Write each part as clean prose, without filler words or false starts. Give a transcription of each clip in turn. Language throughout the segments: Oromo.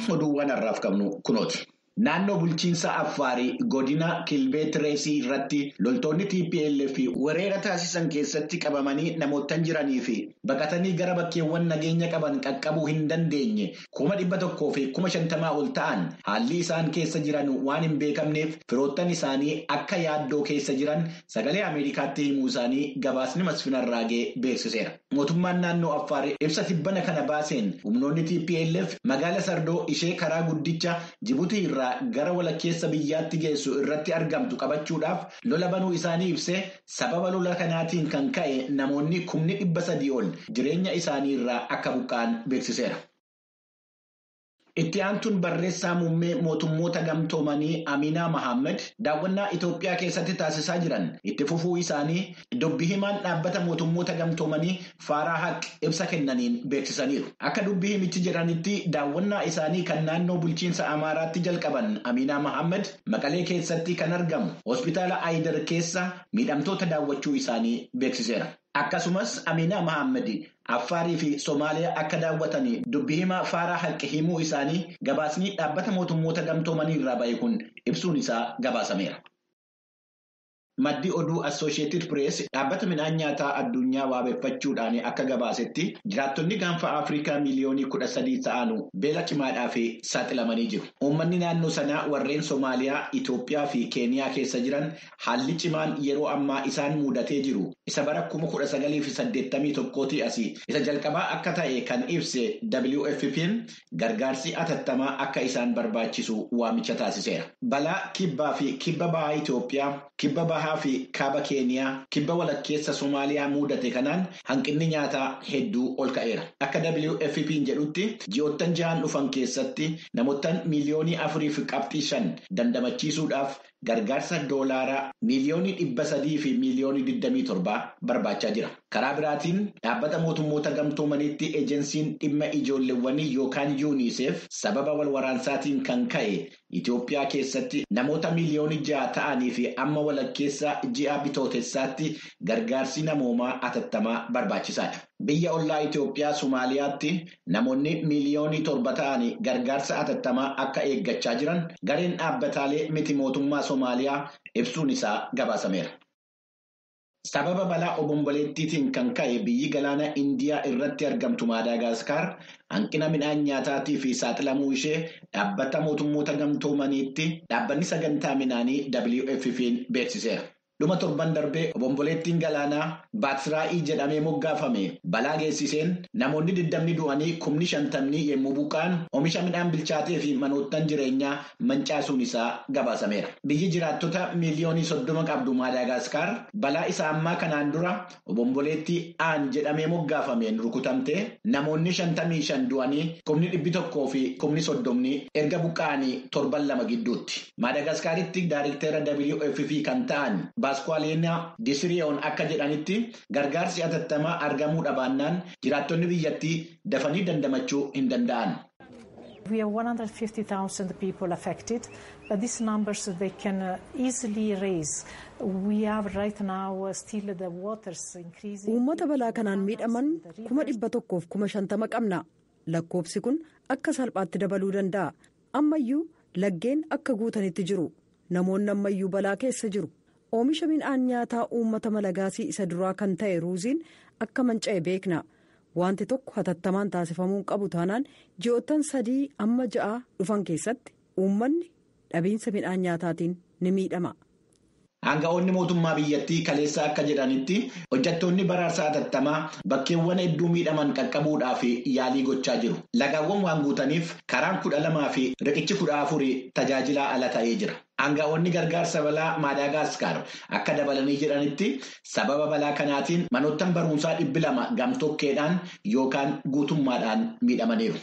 Oduuwwan har'aaf qabnu kunooti. Naannoo bulchiinsa Affaarii godina Kilbeetireesii irratti loltoonni TPLF weerara taasisan keessatti qabamanii namoottan jiranii fi baqatanii gara bakkeewwan nageenya qaban qaqqabuu hin dandeenye 150,000 ol ta'an haalli isaan keessa jiran waan hin beekamneef firoottan isaanii akka yaaddoo keessa jiran sagalee Ameerikaatti himuu isaanii gabaasni Masfin Arraagee beeksiseera. Mootummaan naannoo Affaarii ibsa tibbana kana baaseen humnoonni TPLF magaala Sardoo ishee karaa guddicha Jibuutii irraa gara walakkeessa biyyaatti geessu irratti argamtu qabachuudhaaf lola banuu isaanii ibsee sababa lola kanaatiin kan ka'e namoonni 300,000 ol jireenya isaanii irraa akka buqqa'an beeksiseera. Itti aantuun barreessaa muummee mootummoota gamtoomanii Aminaa Mahammed daawwannaa Itoophiyaa keessatti taasisaa jiran itti fufuu isaanii dubbi himaan dhaabbata mootummoota gamtoomanii Faaraa Haq ibsa kennaniin beeksisaniiru. Akka dubbi himichi jedhanitti daawwannaa isaanii kan naannoo bulchiinsa Amaaraatti jalqaban Aminaa Mahammed Maqalee keessatti kan argamu hospitaala Aayidar keessa miidhamtoota daawwachuu isaanii beeksiseera. Akkasumas Aminaa Mahammed Affaarii fi Somaaliyaa akka daawwatanii dubbi himaa Faaraa Haqi himuu isaanii gabaasni dhaabbata mootummoota gamtoomanii irraa ba'e kun ibsuun isaa gabaasameera. Maddi oduu Associated Press dhaabbata midhaan nyaataa addunyaa waabeffachuudhaan akka gabaasetti jiraattonni gaanfa Afrikaa 13 miliyoonii ta'an beela cimaadhaaf saaxilamanii jiru. Uummanni naannoo sanaa warreen Somaaliyaa, Itoophiyaa fi Keeniyaa keessa jiran haalli cimaan yeroo ammaa isaan mudatee jiru. Isa bara 1981 asii isa jalqabaa akka ta'e kan ibse WFP'n gargaarsi atattamaa akka isaan barbaachisu waamicha taasiseera. Balaa kibbaa fi kibba bahaa Itoophiyaa, kibba bahaa fi kaaba Keeniyaa, kibba walakkeessa Somaaliyaa mudate kanaan hanqinni nyaataa hedduu ol ka'eera. Akka WFP'n jedhutti ji'oottan 6 dhufan keessatti namoottan 4.5 miliyoonii dandamachiisuudhaaf gargaarsa doolaaraa 327 miliyoonii barbaachaa jira. Karaa biraatiin dhaabbata mootummoota gamtoomaniitti ejensiin dhimma ijoolleewwanii yookaan UNICEF sababa wal waraansaatiin kan ka'e Itoophiyaa keessatti namoota 6 miliyoonii ta'anii fi amma walakkeessa ji'a bitootessaatti gargaarsi namoomaa atattamaa barbaachisaadha. Biyya ollaa Itoophiyaa Somaaliyaatti namoonni 7 miliyoonii ta'anii gargaarsa atattamaa akka eeggachaa jiran gareen dhaabbataalee miti mootummaa Somaaliyaa ibsuun isaa gabaasameera. Sababa balaa obomboleettiitiin kan ka'e biyyi galaana Indiyaa irratti argamtu Maadaagaskar hanqina midhaan nyaataatii fi saaxilamuu ishee dhaabbata mootummoota gamtoomaniitti dhaabbanni sagantaa midhaanii WFP'n beeksiseera. Dhuma torban darbee obomboleettiin galaanaa Baatsiraa'ii jedhamee moggaafame balaa geessiseen namoonni 20 du'anii 50,000 yommuu buqqa'an oomisha midhaan bilchaatee fi manoottan jireenyaa mancaasuun isaa gabaasameera. Biyyi jiraattota 30 miliyoonii qabdu Maadaagaskar balaa isa ammaa kanaan dura obomboleettii Aan jedhamee moggaafameen rukutamtee namoonni 55 du'anii 130,000 erga buqqa'anii torban 2 gidduutti. Maadaagaskaritti daariktera WFP kan ta'an Baaskwaaleenaa Disiriyoon akka jedhanitti gargaarsi atattamaa argamuu dhabaannaan jiraattonni biyyattii dafanii dandamachuu hin danda'an. We have 150,000 people affected, but these numbers they can easily raise. We have right now still the waters increasing. Uummata balaa kanaan miidhaman 150,000 qabna. Lakkoobsi kun akka salphaatti dabaluu danda'a. Ammayyuu laggeen akka guutanitti jiru. Namoonni ammayyuu balaa keessa jiru. Oomisha midhaan nyaataa uummata Malagaasii isa duraa kan ta'e ruuziin akka manca'e beekna. Wanti tokko hatattamaan taasifamuu qabu taanaan ji'oottan 3 amma 6 dhufan keessatti uummanni dhabiinsa midhaan nyaataatiin ni miidhama. Aanga'oonni mootummaa biyyattii kaleessa akka jedhanitti hojjettoonni baraarsa hatattamaa bakkeewwan hedduu miidhaman qaqqabuudhaaf yaalii gochaa jiru. Lagaawwan waan guutaniif karaan 12 fi riqichi 14 tajaajilaa ala ta'ee jira. Aanga'oonni gargaarsa balaa Maadaagaskar akka dabalanii jedhanitti sababa balaa kanaatiin manoottan barumsaa 200 gamtokkeedhaan yookaan guutummaadhaan miidhamaniiru.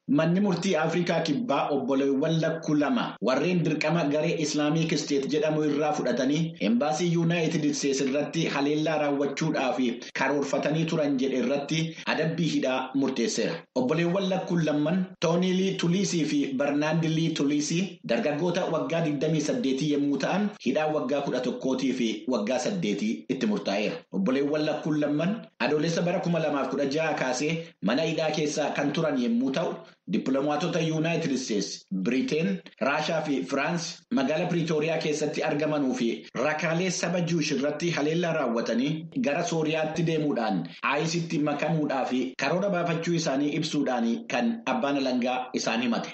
Manni murtii Afrikaa Kibbaa obboleewwan lakkuu lama warreen dirqama garee Islaamic State jedhamu irraa fudhatanii embaasii Yuunaayitid Isteetsi irratti haleellaa raawwachuudhaaf karoorfatanii turan jedhe irratti adabbii hidhaa murteesseera. Obboleewwan lakkuun lamman Toonii Lii Tuliisii fi Barnaand Lii Tuliisii dargaggoota waggaa 28 yommuu ta'an hidhaa waggaa 11 fi waggaa 8 itti murtaa'eera. Obboleewwan lakkuun lamman adoolessa bara 2016 kaasee mana hidhaa keessa kan turan yommuu ta'u, dippiloomaatota Yuunaayitid Isteetsi, Biriteen, Raashaa fi Firaans magaalaa Piriitooriyaa keessatti argamanuu fi rakkaalee saba Juush irratti haleellaa raawwatanii gara Sooriyaatti deemuudhaan ISIStti makamuudhaa fi karoora baafachuu isaanii ibsuudhaan kan abbaan alangaa isaan himate.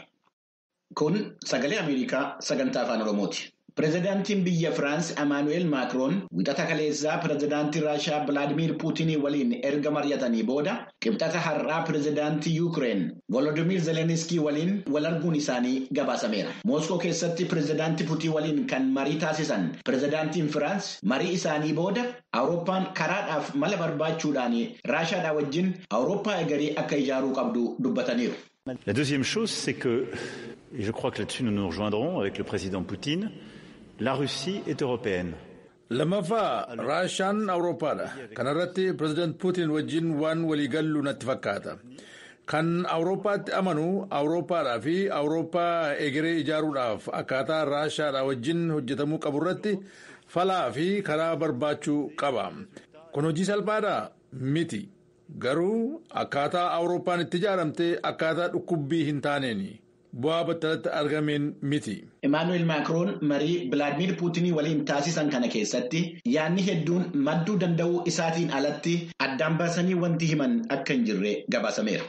Kun sagalee Ameerikaa sagantaa afaan Oromooti. Pireezidaantiin biyya Firaans Emaanu'eel Maakroon wixata kaleessaa pireezidaantii Raashaa Bilaadimiir Puutinii waliin erga mari'atanii booda qibxata har'aa pireezidaantii Yuukireen Volodimiir Zelenskii waliin wal arguun isaanii gabaasameera. Mooskoo keessatti pireezidaantii Puutiin waliin kan marii taasisan pireezidaantiin Firaans marii isaanii booda Awurooppaan karaadhaaf mala barbaachuudhaan Raashaadhaa wajjin Awurooppaa egeree akka ijaaruu qabdu dubbataniiru. La deuxième chose, c'est que, et je crois que là-dessus nous nous rejoindrons avec le président Poutine, la Russie est européenne. Lammaffaa Raashaan Awurooppaadha. Kana irratti pireezidaant Puutiin wajjin waan waliigallu natti fakkaata. Kan Awurooppaatti amanu Awurooppaadhaa fi Awurooppaa egeree ijaaruudhaaf akkaataa Raashaadhaa wajjin hojjetamuu qabu irratti falaa fi karaa barbaachuu qaba. Kun hojii salphaadhaa? Miti. Garuu akkaataa Awurooppaan itti ijaaramte akkaataa dhukkubbii hin taaneeni. Bu'aa battalatti argameen miti. Emaanu'eel Maakroon marii Bilaadimiir Puutinii waliin taasisan kana keessatti yaadni hedduun madduu danda'uu isaatiin alatti addaan baasanii wanti himan akka hin jirre gabaasameera.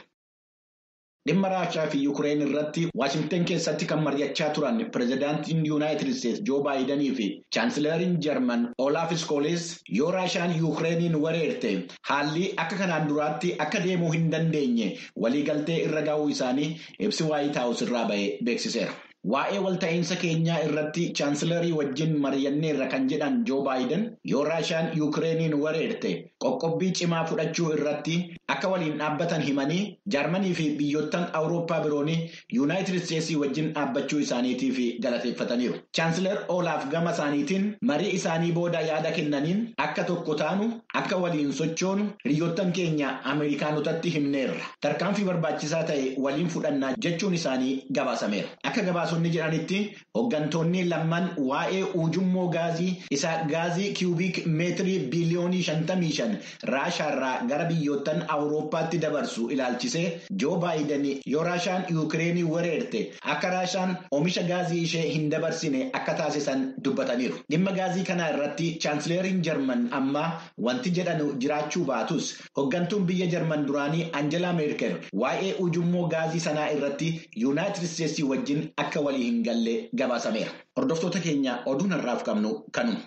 Dhimma Raashaa fi Yuukireen irratti Waashingtan keessatti kan mari'achaa turan pireezidaantiin Yuunaayitid Isteetsi Joo Baayidanii fi Chaansilariin Jarman Olaaf Iskoolis yoo Raashaan Yuukireeniin weerarte haalli akka kanaan duraatti akka deemuu hin dandeenye waliigaltee irra ga'uu isaanii ibsi Waayit Haawus irraa ba'ee beeksiseera. Waa'ee walta'iinsa keenyaa irratti chaansilarii wajjin mari'anneerra kan jedhan Joo Baayiden yoo Raashaan Yuukireeniin weerarte qoqqobbii cimaa fudhachuu irratti akka waliin dhaabbatan himanii Jaarmanii fi biyyoottan Awurooppaa biroon Yuunaayitid Isteetsii wajjin dhaabbachuu isaaniitiif galateeffataniiru. Chaansilar Olaaf gama isaaniitiin marii isaanii booda yaada kennaniin akka tokko taanu akka waliin sochoonu hiriyoottan keenya Ameerikaanotatti himneerra. Tarkaanfii barbaachisaa ta'e waliin fudhannaa jechuun isaanii gabaasameera. Akka gabaasonni jedhanitti hooggantoonni lamman waa'ee ujummoo gaazii isa gaazii kiiyubiik meetirii biiliyoonii 55 Raashaarraa gara biyyoottan Awurooppaatti dabarsu ilaalchisee Joo Baayiden yoo Raashaan Yuukireenii weerarte akka Raashaan oomisha gaazii ishee hin dabarsine akka taasisan dubbataniiru. Dhimma gaazii kanaa irratti chaansileriin Jarman ammaa wanti jedhanu jiraachuu baatus hooggantuun biyya Jarman duraanii Anjelaa Meerkel waa'ee ujummoo gaazii sanaa irratti Yuunaayitid Isteetsii wajjin akka walii hin galle gabaasameera. Hordoftoota keenya oduun har'aaf qabnu kanuma.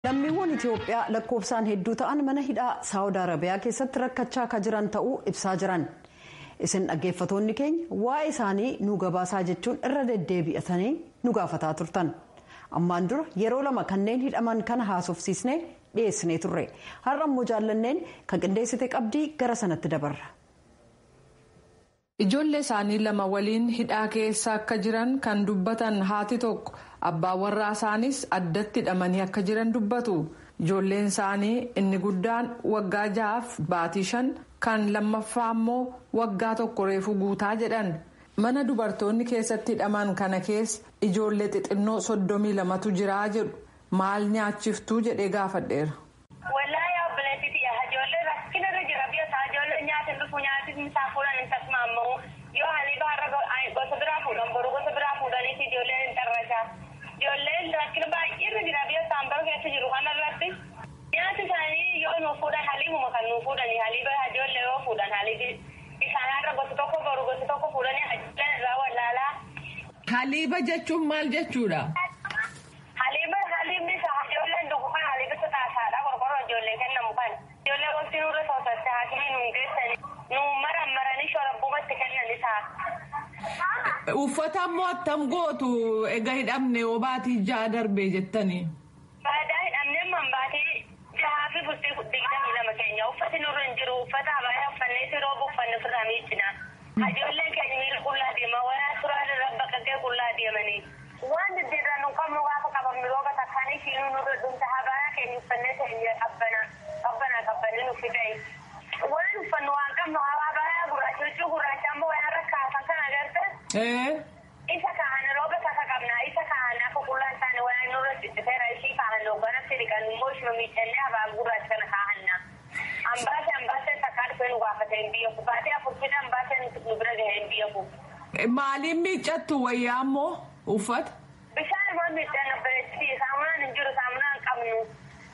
Lammiiwwan Itoophiyaa lakkoofsaan hedduu ta'an mana hidhaa Saawud Arabiyaa keessatti rakkachaa akka jiran ta'uu ibsaa jiran. Isin dhaggeeffatoonni keenya waa'ee isaanii nu gabaasaa jechuun irra deddeebi'atanii nu gaafataa turtan. Ammaan dura yeroo lama kanneen hidhaman kana haasofsiisnee dhiyeessinee turre. Har'a immoo jaallanneen kan qindeessite qabdii gara sanatti dabarra. Ijoollee isaanii lama waliin hidhaa keessa akka jiran kan dubbatan haati tokko abbaan warraa isaanis addatti hidhamanii akka jiran dubbatu. Ijoolleen isaanii inni guddaan waggaa 6 baatii 5 kan lammaffaa immoo waggaa 1 reefu guutaa jedhan. Mana dubartoonni keessatti hidhaman kana keessa ijoollee xixinnoo 32tu jiraa jedhu. Maal nyaachiftuu jedhee gaafadheera. Ijoolleen rakkina baay'eerra jira biyya isaan bara keessa jiru kanarratti nyaata isaanii yoo nu fuudhan haliimuma kan nu fuudhani haliiba ijoollee yoo fuudhan haliibi isaan har'a gosa tokko boru gosa tokko fuudhanii ijoolleen irraa wallaalaa. Haliiba jechuun maal jechuudha? Haliiba haliibni isaa ijoolleen dhugu kan haliiba isa taasaadha qorqorroo ijoollee kennamu kan ijoollee gosti nurra soosatte haakimii nuun geessani nuun maran maranii shorabbumatti kennan isaa. Uffata immoo attam gootu egaa hidhamne yoo baatii 6 darbee jettanii. Baadaa hidhamne man baatii 6 fi bultii 22 keenya uffati nurra hin jiru uffata abaayaa uffannee sirooba uffanne ofirraa miicina. Ijoolleen keenya miila qullaa deema wayaa suuraa irra baqaqee qullaa deemanii. Waan diddiirraa nu qabnu gaafa qabamnu rooba takkaan ishiinuu nurra dhumta abaayaa keenya uffannee keenya qabbana qabbana qabbanee nu fidee. Waan uffannu waan qabnu abaayaa gurraacha huccuu gurraacha ammoo wayaa rakkaasan kan agarte. Isa kahan rooba takka qabna isa kahan akka qullaan isaanii waan nurra cicciteera ishii kahan hoogganatti dhiqan immoo ishuma miiccannee abaa gurraacha kana kahanna. Ambaasee ambaasee takkaa dhufee nu gaafate hin biyyaku baatee 4 fida ambaasee nu bira gahee hin biyyaku. Maaliin miiccattu wayyaa immoo uffata? Bishaan immoo miiccanna bareechi saamunaan hin jiru saamunaan qabnu.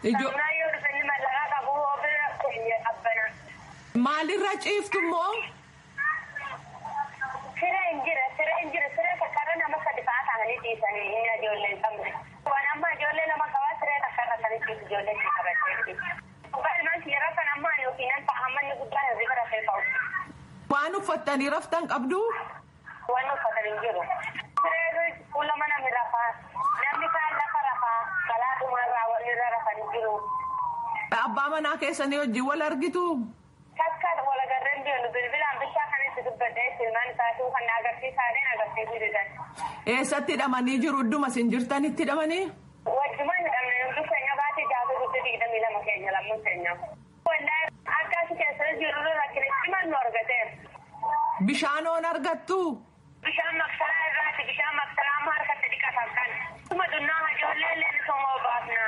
Saamunaan yoo dhufe inni mallaqaa qabu bira keenya qabbana. Maalirra ciiftu immoo? Siree hin jira siree hin jira siree takkarra nama sadi fa'aa ta'anii ciisanii inni ijoollee hin qabne. Waan amma ijoollee lama qabaa siree takkarra kan ciisu ijoollee itti qabattee. Ilmaan kiyya rafan amma ani yookiin nan ta'a hamma inni guddaan hirriba rafee ka'u. Waan uffattanii raftan qabdu? Waan uffatan hin jiru. Siree fuula mana mi rafaa namni kaan lafa rafaa balaa dhumarraa wanni irra rafan hin jiru. Abbaa manaa keessanii wajjin wal argitu? Takka wal agarreen deemu bilbilaan bichaa kan itti dubbadhee ilmaan isaatuu kan agarsiisaaleen agarsiisuu didan. Eessatti hidhamanii jiru? Idduma isin jirtanitti hidhamanii? Wajjumaan hidhamne hundi keenya baatee jaatoo guutuu 22 keenya lamman keenya. Wallaahi akka asi keessa jiru rakkina cimaan nu argateera. Bishaan oon argattu? Bishaan maksaraa irraati bishaan maksaraa amma harkatti dhiqatan kan. Tuma dunnaa ijoollee illee ni somoo baafna.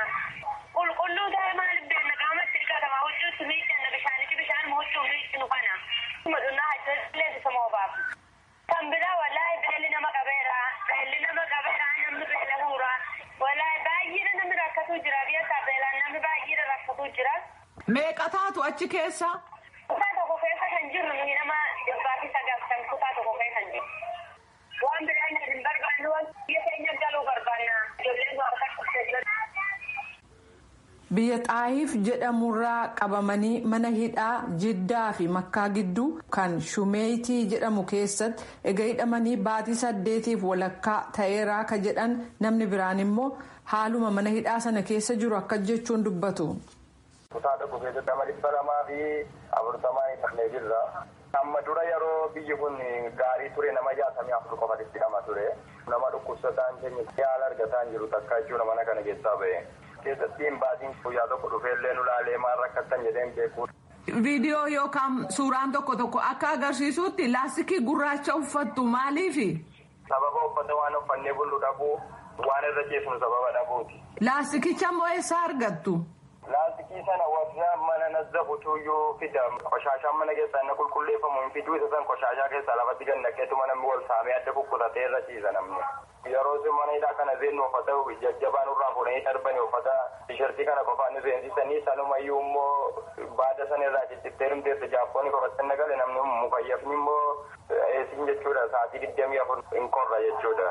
Qulqulluu ta'e maaliif beekna qaamatti dhiqatama huccuutti miiccanna bishaanichi bishaan huccuu miiccinu kana. Tuma dunnaa ijoollee ni somoo baafna. Kan biraa wallaahi beelli nama qabeera. Beelli nama qabeera namni beela huura. Wallaahi baay'ee namni rakkatu jira biyya isaa beelaan namni baay'ee rakkatu jira. Meeqa taatu achi keessa? Kutaa tokko keessa kan jirru nuyi nama 190 kutaa tokko keessa kan jiru. Waan biraa hin barbaannu waan biyya keenya galuu barbaanna. Ijoolleen nu harka Biyya Xaayiif jedhamurraa qabamanii mana hidhaa Jiddaa fi Makkaa gidduu kan Shumeeyitii jedhamu keessatti ega hidhamanii baatii 8 walakkaa ta'eeraa ka jedhan namni biraan immoo haaluma mana hidhaa sana keessa jiru akka jechuun dubbatu. Kutaa tokko keessatti nama 240 hidhamnee jirra. Amma dura yeroo biyyi kun gaarii ture nama 64 qofatti hidhama ture. Nama dhukkubsataan keenya yaala argataa hin jiru takka jechuudha mana kana keessaa ba'e. Keessatti hin baatiin guyyaa tokko dhufeellee nu laalee maal rakkattan jedheen beeku. Viidiyoo yookaan suuraan tokko tokko akka agarsiisutti laastikii gurraacha uffattu maaliifi? Sababa uffata waan uffannee bullu dhabuu waan irra ciisnu sababa dhabuuti. Laastikicha immoo eessaa argattu? Laastikii sana warra mana nazzafutu iyyuu fida. Qoshaashaan mana keessaa inni qulqulleeffamu hin fiduu isa san qoshaashaa keessaa lafatti gad naqeetuma namni wal saamee adda kukkutatee irra ciisa namni. Yeroo isin mana hidhaa kana seennu uffata jajjabaa nurraa fuudhanii darbanii uffata tishertii kana qofaan nu seensisanii sanumayyuu immoo baada sana irraa ciccittee dhumteessa jaappoonni qofatti nagale namni mukayyafni immoo eesin jechuudha sa'aatii 24 hin qorra jechuudha.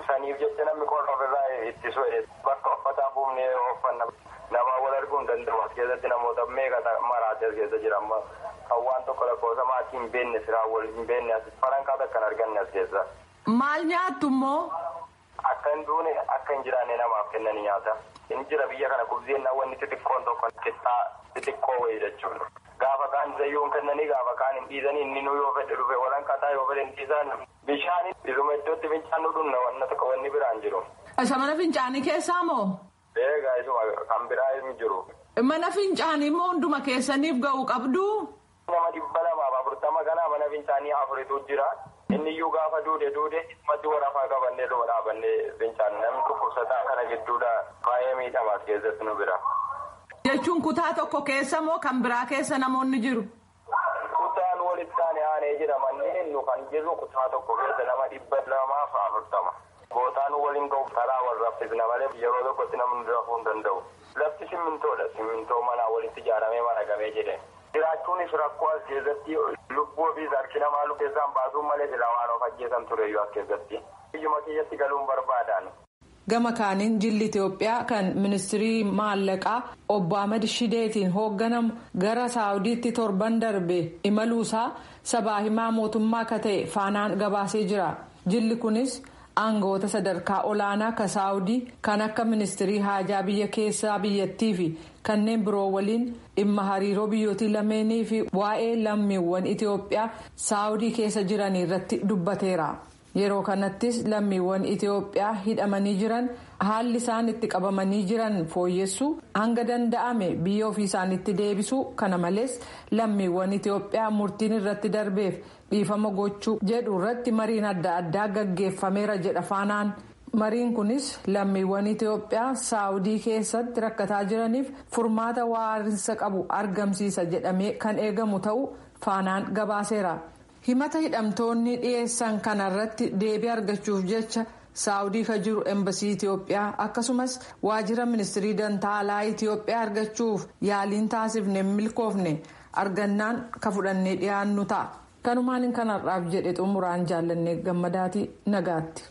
Saniif jecha namni qorra ofirraa ittisu bakka uffataa buufnee uffanna. Nama wal arguu hin danda'u as keessatti namoota meeqa maraate as keessa jira amma kan waan tokko lakkoofsa maatii hin beekne firaa wal hin beekne as farankaa takka hin arganne as keessa. Maal nyaattu immoo? Akka hin duune akka hin jiraanne namaaf kennanii nyaata. Inni jira biyya kana kubzeen wanni xixiqqoon tokko qixxaa xixiqqoo wayii jechuudha. Gaafa kaan zayyuun kennanii gaafa kaan hin dhiisanii inni nu yoo fedhe dhufe walankataa yoo fedhe hin dhiisan bishaan isuma iddootti fincaan nu dhunna wanna tokko wanni biraan jiru. Isa mana fincaanii keessaa moo? Eegaa isuma kan biraa hin jiru. Mana fincaanii immoo hunduma keessaniif ga'u qabdu? Nama 240 kanaa mana fincaanii afuritu jira. Inni iyyuu gaafa duude isumatti warafaa qabannee dhuma dhaabannee fincaan namni dhukkubsataa kana gidduudha baay'ee miidhamaas keessatti nu bira. Jechuun kutaa tokko keessa moo kan biraa keessa namoonni jiru? Kutaan walitti aanee aanee jira manneen nu kan jirru kutaa tokko keessa nama 240. Bootaan waliin ga'u karaa wal raffisna malee yeroo tokkotti namni rafuu hin danda'u. Lafti simmintoodha. Simmintoo manaa walitti ijaaramee maragamee jedhe. Jiraachuunis rakkoo as keessatti lubbuu ofiis harki namaa keessaan baasuun malee silaa waan of ajjeesan tureyyuu as keessatti. Biyyuma kiyyatti galuun barbaadan. Gama kaaniin jilli Itoophiyaa kan ministirii maallaqaa obbo Ahmad Shideetiin hoogganamu gara Saawudiitti torban darbe imaluusaa sabaa himaa mootummaa akka ta'e faanaan gabaasee jira. Jilli kunis aangawoota sadarkaa olaanaa ka Saawudii kan akka ministirii haajaa biyya keessaa biyyattii fi kanneen biroo waliin dhimma hariiroo biyyootii lameenii fi waa'ee lammiiwwan Itoophiyaa Saawudii keessa jiranii irratti dubbateera. Yeroo kanattis lammiiwwan Itoophiyaa hidhamanii jiran haalli isaan itti qabamanii jiran fooyyessuu hanga danda'ame biyya ofii isaaniitti deebisuu kana malees lammiiwwan Itoophiyaa murtiin irratti darbeef dhiifama gochuu jedhu irratti mariin adda addaa gaggeeffameera jedha faanaan. Mariin kunis lammiiwwan Itoophiyaa Saawudii keessatti rakkataa jiraniif furmaata waarinsa qabu argamsiisa jedhamee kan eegamu ta'uu faanaan gabaaseera. Himata hidhamtoonni dhiyeessan kanarratti deebii argachuuf jecha Saawudii ka jiru embasii Itiyoophiyaa akkasumas waajjira ministirii dantaa alaa Itiyoophiyaa argachuuf yaaliin taasifne milkoofne argannaan ka fudhannee dhiyaannu ta'a. Kanumaan kanarraaf jedhe xumuraan jaallannee gammadaatii nagaatti.